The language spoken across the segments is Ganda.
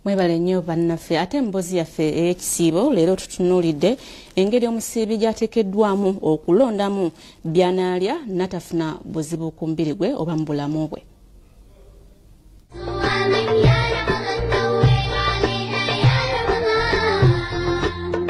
Mwebale nnyo bannaffe. Ate emboozi yaffe ey'ekisiibo leero tutunuulidde engeri omusiibi gy'ateekeddwamu okulondamu by'anaalya n'atafuna buzibu ku mubiri gwe oba mu bulamu bwe.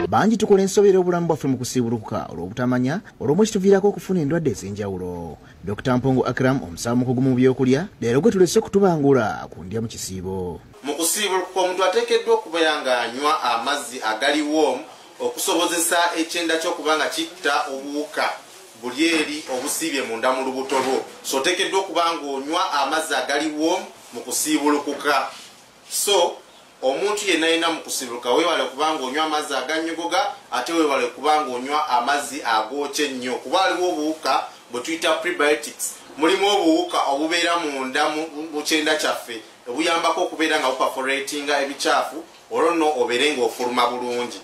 Bangi tukola ensobi era obulamu bwaffe mu kusiibulukuka olw'obutamanya olw'omu kituviirako okufuna endwadde ez'enjawulo. Dr. Mpungu Akram, omusawo mukugu mu byokulya, leero gwe tulese okutubangula ku ndya mu kisiibo. Mu kusiibulukuka omuntu ateekeddwa okubeera ng'anywa amazzi agali warm okusobozesa ekyenda ky'okuba nga kitta obuwuka buli eri obusiibye munda mu lubuto lwo. So oteekeddwa okuba ng'onywa amazzi agali warm mu kusiibulukuka. So omuntu yenna yenna mu kusiibuluka weewale okuba ng'onywa amazzi agannyogoga, ate weewale okuba ng'onywa amazzi agookya ennyo, kuba waliwo obuwuka bwe tuyita prebiotics. Mulimu obuwuka obubeera munda mu kyenda kyaffe obuyambako okubeera nga buperforatinga ebikyafu, olwo nno obeere ng'ofuluma bulungi.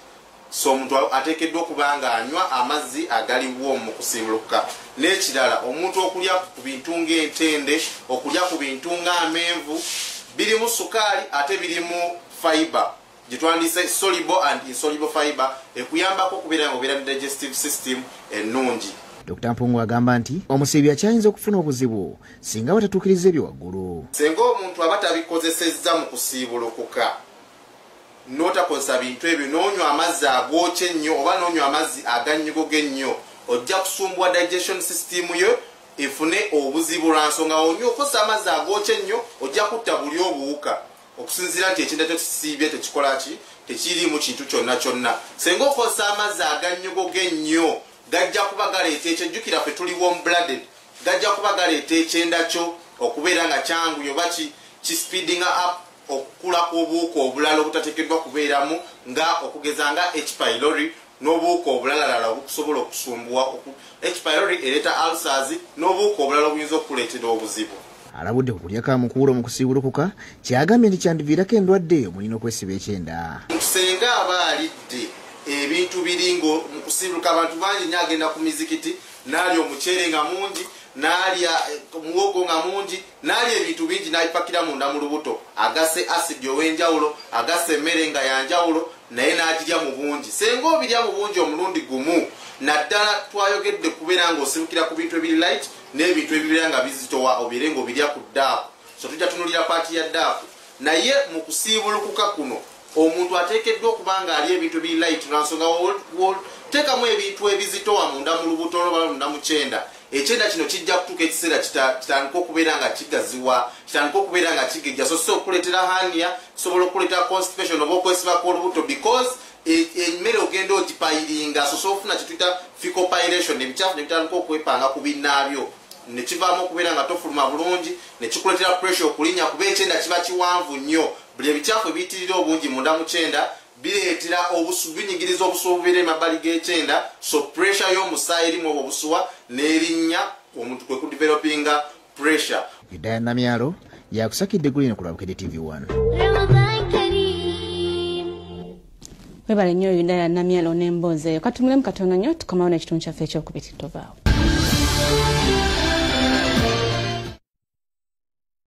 So omuntu ateekeddwa okuba ng'anywa amazzi agaliwo mu kusiibulukuka. N'ekirala, omuntu okulya ku bintu ng'entende, okulya ku bintu ng'amenvu, birimu sukaali ate birimu fiber gye twandiyise soluble and insoluble fiber, ekuyambako okubeera nga obeera ne digestive system ennungi. Dr. Mpungu agamba nti omusiibi akyayinza okufuna obuzibu singa batatuukiriza ebyo waggulu. Singa omuntu aba tabikozesezza mu kusiibulukuka, n'otakozesa bintu ebyo, n'onywa amazzi agookya ennyo oba n'onywa amazzi agannyogoga ennyo, ojja kusumbuwa digestion system yo efune obuzibu, lwansonga onywa okozesa amazzi agookya ennyo, ojja kutta buli obuwuka, okusinziira nti ekyenda kyo kisiibye, tekikola ki, tekiriimu kintu kyonna kyonna. Singa okozesa amazzi agannyogoga ennyo, gajja kuba galeeta ekyo, jjukira ffe tuli warm blooded, gajja kuba galeeta ekyenda kyo okubeera nga kyanguye oba ki speedinga up okukula kw'obuwuka obulala obutateekeddwa kubeeramu, nga okugeza nga H pylori n'obuwuka obulalalala obukusobola okusumbuwa. H pylori ereeta ulcers n'obuwuka obulala obuyinza okukuleetera obuzibu. Alabudde ku kulya kamukuulo mu kusiibulukuka, kyagambye nti kyandiviirako endwadde omulina okwesiba ekyenda. Senga aba alidde ebintu biringa mu kusiibuluka, abantu bangi nnyo agenda ku mizikiti n'alya omuceere nga mungi, n'alya muwogo nga mungi, n'alya ebintu bingi n'abipakira munda mu lubuto, agase asidi ow'enjawulo, agase emmere nga yanjawulo, naye n'agirya mu bungi. Senga obirya mu bungi omulundi gumu, naddala twayogedde kubeera ng'osibukira ku bintu ebiri light n'ebintu ebibeera nga bizitowa, obeere ng'obirya ku ddaaku. So tujja tunulira part ya ddaaku, naye mu kusiibulukuka kuno omuntu ateekeddwa okuba nga alya ebintu ebiri light, lwansonga teekamu ebintu ebizitowa munda mu lubuto olwoba munda mu kyenda, ekyenda kino kijja kutuuka ekiseera kitandika okubeera nga kigaziwa, kitandika okubeera nga kigejja. So si okuleetera hernia, kisobola okuleetera constipation oba okwesibako olubuto, because emmere ogenda ogipilinga. So sobola okufuna kyetuyita fecal pilation, ebikyafu ne bitandika okwepanga ku binnaabyo, nekivaamu okubeera nga tofuluma bulungi, nekikuleetera pressure okulinnya, kuba ekyenda kiba kiwanvu nnyo. Buli ebikyafu ebiyitirira obungi munda mu kyenda bireetera binyigiriza obusuwa obubeera emabbali g'ekyenda, so pressure y'omusaayi erimu obwo obusuwa n'erinnya, omuntu kwe kudevelopinga pressure. Hidaya Namyalo yakusakidde gulino ku Lwabukedde TV1. Webale nnyo Hidaya Namyalo n'emboozi eyo. Katumulemu katono nnyo, tukomawo n'ekitundu kyaffe ekyokubiri. Tovaawo.